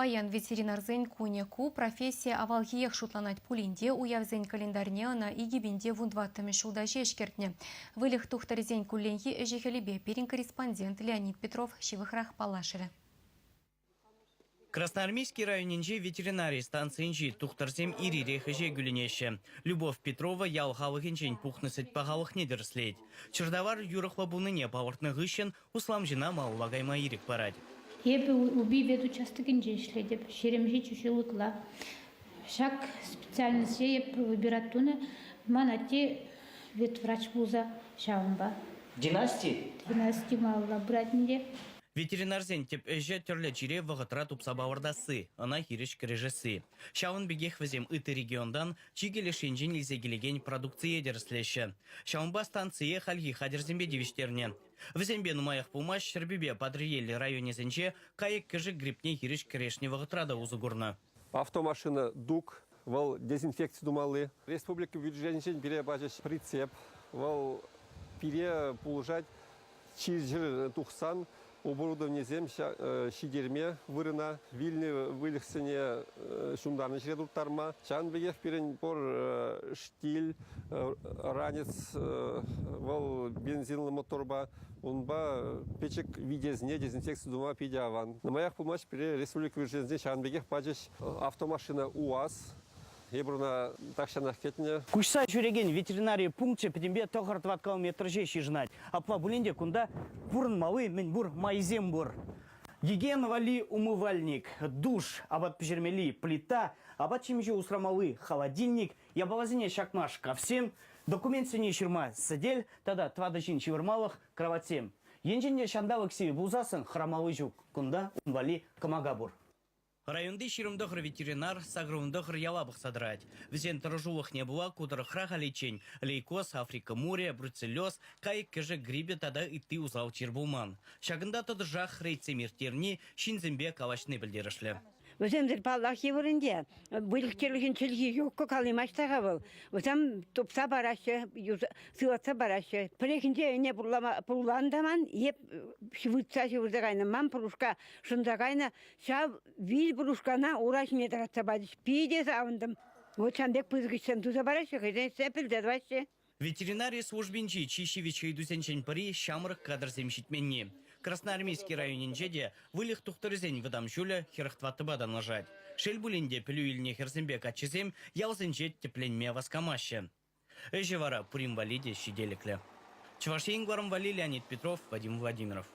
Паян ветеринарсен кунӗ. Ку професси авалхиех шутланать пулин те уявсен календарьне ӑна 2014-мӗш ҫулта ҫеҫ кӗртнӗ. Выльӑх тухтӑрӗсен кулленхи ӗҫӗ-хӗлӗпе пирӗн корреспондент Леонид Петров ҫывӑхрах паллашрӗ. Красноармейски районӗнчи ветеринари станцийӗнчи тухтӑрсем ир-ирех ӗҫе кӳлӗнеҫҫӗ. Любовь Петрова ял халӑхӗнчен пухнӑ сӗт пахалӑхне тӗрӗслет. Чӗртавар юрӑхлӑ пулнине палӑртнӑ хыҫҫӑн усламҫӑна малалла кайма ирӗк парать. Эпӗ Упи ветучастокӗнче ӗҫлетӗп, 27 ҫул ытла. Ҫак специальноҫе эп выбирать тунӑ. Ман атте ветврач пулса ҫавӑнпа. Династи? Династи малалла пырать ӗнтӗ. Ветеринарсен тӗп ӗҫӗ тӗрлӗ чире вӑхӑтра тупса палӑртасси, ӑна хирӗҫ кӗрешесси. Ҫавӑн пекех вӗсем ытти регионтан чикӗ леш енчен илсе килекен продукцие тӗрӗслеҫҫӗ. Ҫавӑнпа станцие хальхи хатӗрсемпе тивӗҫтернӗ. Вӗсемпе нумаях пулмасть Ҫӗрпӳпе Патӑрьел районӗсенче кайӑк-кӗшӗк грипне хирӗҫ кӗрешнӗ вӑхӑтра та усӑ курнӑ. Автомашина ДУК, вӑл дезинфекци тумалли. Республика бюджетӗнчен пире пачӗҫ прицеп. Вӑл пире пулӑшать чир-чӗр тухсан оборудованисем ҫитерме вырӑна, вилнӗ выльӑхсене ҫунтарнӑ ҫӗре турттарма. Ҫавӑн пекех пирӗн пур штиль, ранец, вӑл бензинлӑ моторпа, унпа пӗчӗк витесене дезинфекци тума питӗ аван. Нумаях пулмасть пире республика бюджетӗнчен ҫавӑн пекех пачӗҫ автомашина УАЗ. Эпир ӑна тахҫанах кӗтнӗ. Куҫса ҫӳрекен ветеринари пункчӗ пӗтӗмпе тӑхӑр тӑваткал метр ҫеҫ йышӑнать. Апла пулин те кунта пурӑнмалли мӗнпур майсем пур. Гигиена валли умывальник, душ, апат пӗҫермелли плита, апат-ҫимӗҫе усрамалли холодильник, япаласене ҫакма шкафсем, документсене ҫырма сӗтел тата тӑватӑ ҫын ҫывӑрмалӑх кроватьсем. Енчен те ҫанталӑк сивӗ пулсассӑн хӑрамалли ҫук, кунта ун валли кӑмака пур. Районти 29 ветеринар 89 яла пӑхса тӑрать. Вӗсен тӑрӑшулӑхне пула ку тӑрӑхра халиччен лейкоз, Африка мурӗ, бруцеллез, кайӑк-кӗшӗк грипӗ тата ытти усал чир пулман. Ҫакӑнта тӑтӑшах рейдсем ирттерни, ҫынсемпе калаҫни пӗлтерӗшлӗ. Вӗсемсӗр паллах йывӑр ӗнтӗ. Выльӑх-чӗрлӗхӗн чӗлхи ҫук калаймасть та-ха вӑл. Вӗсем тупса параҫҫӗ, сыватса параҫҫӗ. Пӗррехинче ӗне пурлан та ман, еп ҫывӑртса ҫывӑрса кайнӑ. Ман пӑрушка шӑнса кайнӑ. Ҫав вил пӑрушкана ура ҫине тӑратса пачӗҫ. Питӗ савӑнтӑм. Вот ҫавӑн пек пысӑк ӗҫсем туса параҫҫӗ, хӑйсен ӗҫсе пӗлсе тӑваҫҫӗ. Ветеринари службинчи чи ҫивӗч ыйтусенчен пӗри ҫамрӑк кадрсем ҫитменни. Красноармейски районӗнче те выльӑх тухтӑрӗсен вӑтам ҫулӗ 44-па танлашать. Шел пулин те пӗлӳ илнӗ хӗрсемпе каччӑсем ялсенче тӗпленме васкамаҫҫӗ. Ӗҫӗ вара пурин валли те ҫителӗклӗ. Чӑваш Ен кӑларӑм валли Леонид Петров, Вадим Владимиров.